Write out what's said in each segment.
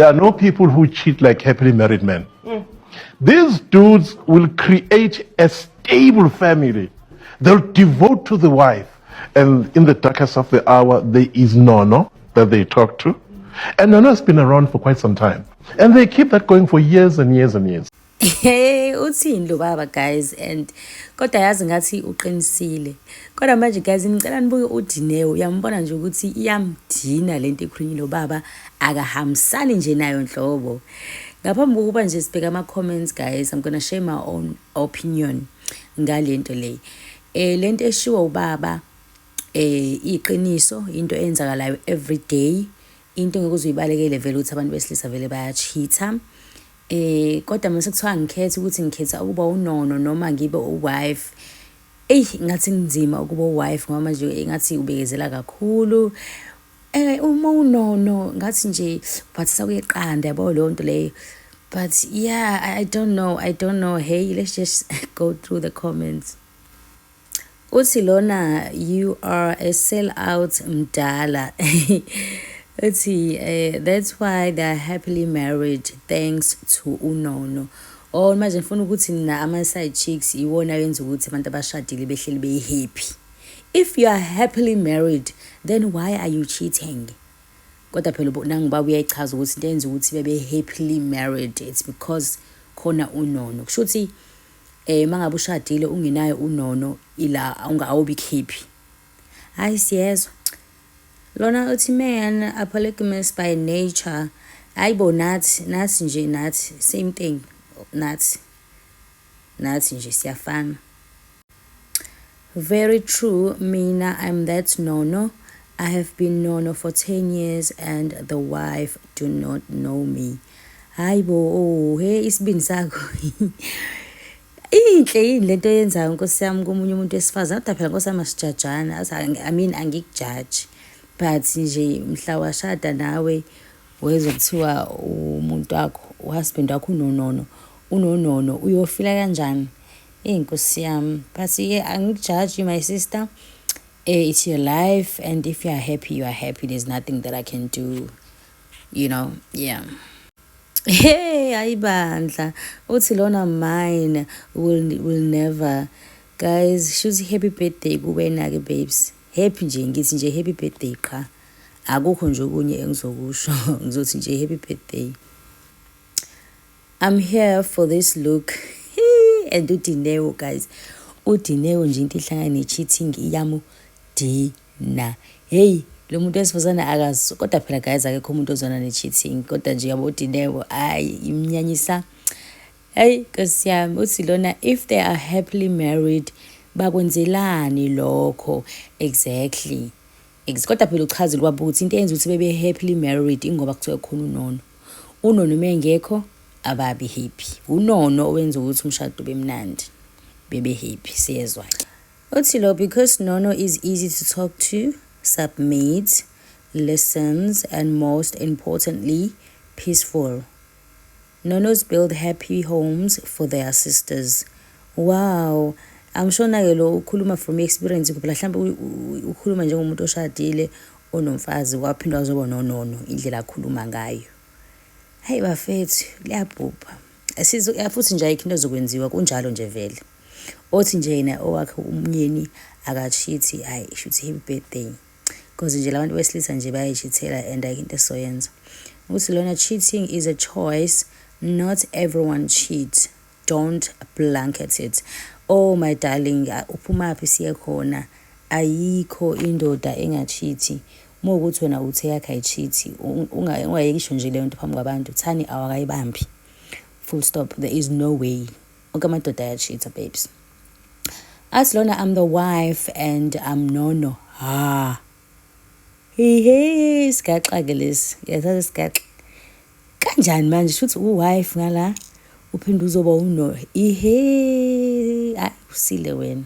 There are no people who cheat like happily married men. These dudes will create a stable family. They'll devote to the wife. And in the darkest of the hour, there is Nono that they talk to. And Nono has been around for quite some time. And they keep that going for years and years and years. Hey, uthini lo baba, guys? And kodwa yazi ngathi uqinisile. Kodwa manje, guys, ngicela nibuke uDineo. Uyambona nje ukuthi iyamdina lento ekhulunyile baba, akahambisani nje nayo nhlobo. Ngaphambi kokuba nje sibheke ama comments, guys, I'm going to share my own opinion ngalento le. Lento eshiwo ubaba iqiniso, into eyenzakalayo every day, into engeke uzuyibalekele vele ukuthi abantu besilisa vele bayacheata. Kodwa mase kuthiwa ngikhetha ukuthi ngikhetha ukuba unono noma ngibe uwife, eyi, ngathi kunzima ukuba uwife ngoba manje ngathi ubekezela kakhulu. Uma unono ngathi nje uphathisa kuyeqanda, yabo leyo nto leyo. But yeah, I don't know, I don't know. Hey, let's just go through the comments. Uthi lona, "You are a sell out mdala." Uthi "That's why they are happily married, thanks to unono." Oh, manje ngifuna ukuthi nina ama-side chicks iwona yenza ukuthi abantu abashadile behleli beyi-happy. If you are happily married, then why are you cheating? Kodwa phela nangubaba uyayichaza ukuthi into eyenza ukuthi bebe happily married, it's because khona unono. Kusho ukuthi mangabe ushadile ungenayo unono, ila awubi happy. Hayi, siyezwa. Lona uthi, "Man are polygamous by nature." Hayibo, nathi, nathi nje, nathi same thing, nathi, nathi nje siyafana. "Very true. Mina, I'm that nono. I have been nono for 10 years and the wife do not know me." Hayi bo, oh, hey, isibindi sakho. Inhle yini lento oyenzayo, nkosi yami, komunye umuntu wesifazane? Kodwa phela, nkosi yami, asijajana. I mean, angikujaji. But nje mhla washada nawe wezwa kuthiwa umuntu wakho, uhusband wakho unonono, unonono, uyofila kanjani? Eyi, nkosi yami. But-ke angikujaji, my sister. It's your life, and if you are happy, you are happy. There's nothing that I can do. Yeah. Hey, ayibandla. Uthi lona, "Mine will never." Guys, shuthi happy birthday kuwena ke, babes. Happy nje, ngithi nje happy birthday qha. Akukho nje okunye engizokusho. Ngizothi nje happy birthday. I'm here for this look. And uDineo, guys. uDineo nje into ihlangana ne-cheating iyamudina. Hey, lo muntu wesifazane akazi. Kodwa phela, guys, akekho umuntu ozwana ne-cheating, kodwa nje yabo uDineo, hayi, imnyanyisa. Hey, nkosi yami. Uthi lona, "If they are happily married, bakwenzelani lokho?" Exactly. Kodwa phela uchazile kwabo ukuthi into eyenza ukuthi bebe happily married ingoba kuthiwa khona unono. Unono uma engekho, ababi happy. Unono owenza ukuthi umshado ube mnandi, bebe happy. Siyezwa ke. Uthi lo, "Because nono is easy to talk to, submit, listens and, most importantly, peaceful. Nonos build happy homes for their sisters." Wow. I'm sure nake lo ukhuluma from experience phela, mhlawumbe ukhuluma njengomuntu oshadile, onomfazi, waphinda wazoba nonono, indlela akhuluma ngayo. Hayi bafethu, liyabhubha. Futhi nje ayikho into ezokwenziwa, kunjalo nje vele. Othi nje yena owakhe umnyeni akacheati, hayi, shuthi happy birthday. Because nje labantu besilisa nje bayayicheatela and ayikho into esizoyenza. Uthi lona, "Cheating is a choice. Not everyone cheats. Don't blanket it." Oh my darling, uphumaphi siye khona? Ayikho indoda engacheati. Uma ukuthi wena uthe yakhe ayicheati, ungayisho nje leyo nto phambi kwabantu. Thani awakayibambi. Full stop. There is no way. Onke amadoda ayacheata, babes. Athi lona, "I'm the wife and I'm nono." Ha. Hey hey, sigaxa-ke lesi. Ngiyathatha sigaxa. Kanjani manje shuthi uwife ngala uphinde uzoba uno ihe? Hayi, usile wena.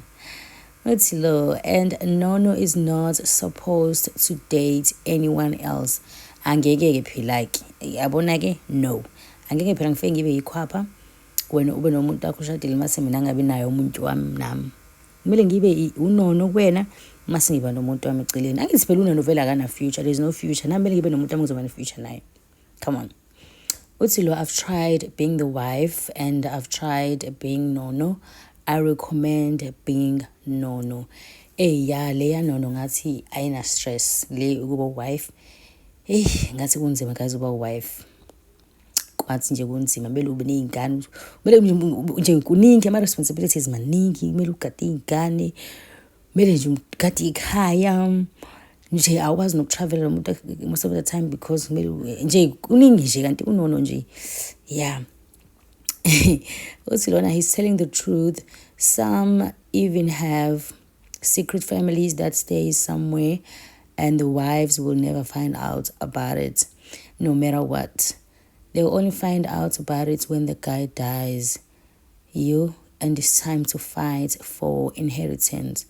Uthi lo, "And nono is not supposed to date anyone else." Angeke-ke phela-ke, yabona-ke, no, angeke phela ngifike ngibe yikhwapha, wena ube nomuntu wakho ushadile, mase mina ngabi naye umuntu wami. Nami kumele ngibe unono kuwena, mase ngiba nomuntu wami eceleni. Angithi phela unono vele akana future, there's no future. Nami kumele ngibe nomuntu wami ngizoba ne-future naye. Come on. Uthi lo, "I've tried being the wife and I've tried being Nono. I recommend being Nono." Ey, ya, leya Nono ngathi ayina stress. Le ukuba wife, hey, ngathi kunzima, guys, ukuba wife. Kwathi nje kunzima, kumele ube ney'ngane, kumele nje kuningi, ama-responsibilities maningi, kumele ugade iy'ngane, kumele nje ugade ikhaya nje, awukwazi nokutravela nomuntu most of the time because kumele nje kuningi nje, kanti unono nje, yeah. Uthi lona, "He's telling the truth. Some even have secret families that stay somewhere and the wives will never find out about it no matter what. They'll only find out about it when the guy dies, you, and it's time to fight for inheritance.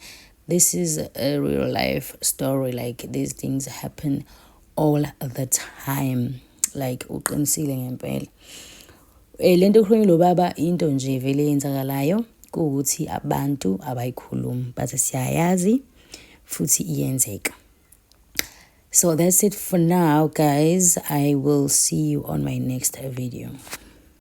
This is a real life story. Like, these things happen all the time." Like, uqinisile ngempela. Lento ekhulunywa lo baba, into nje vele eyenzakalayo, kuwukuthi abantu abayikhulumi, but siyayazi futhi iyenzeka. So that's it for now, guys. I will see you on my next video.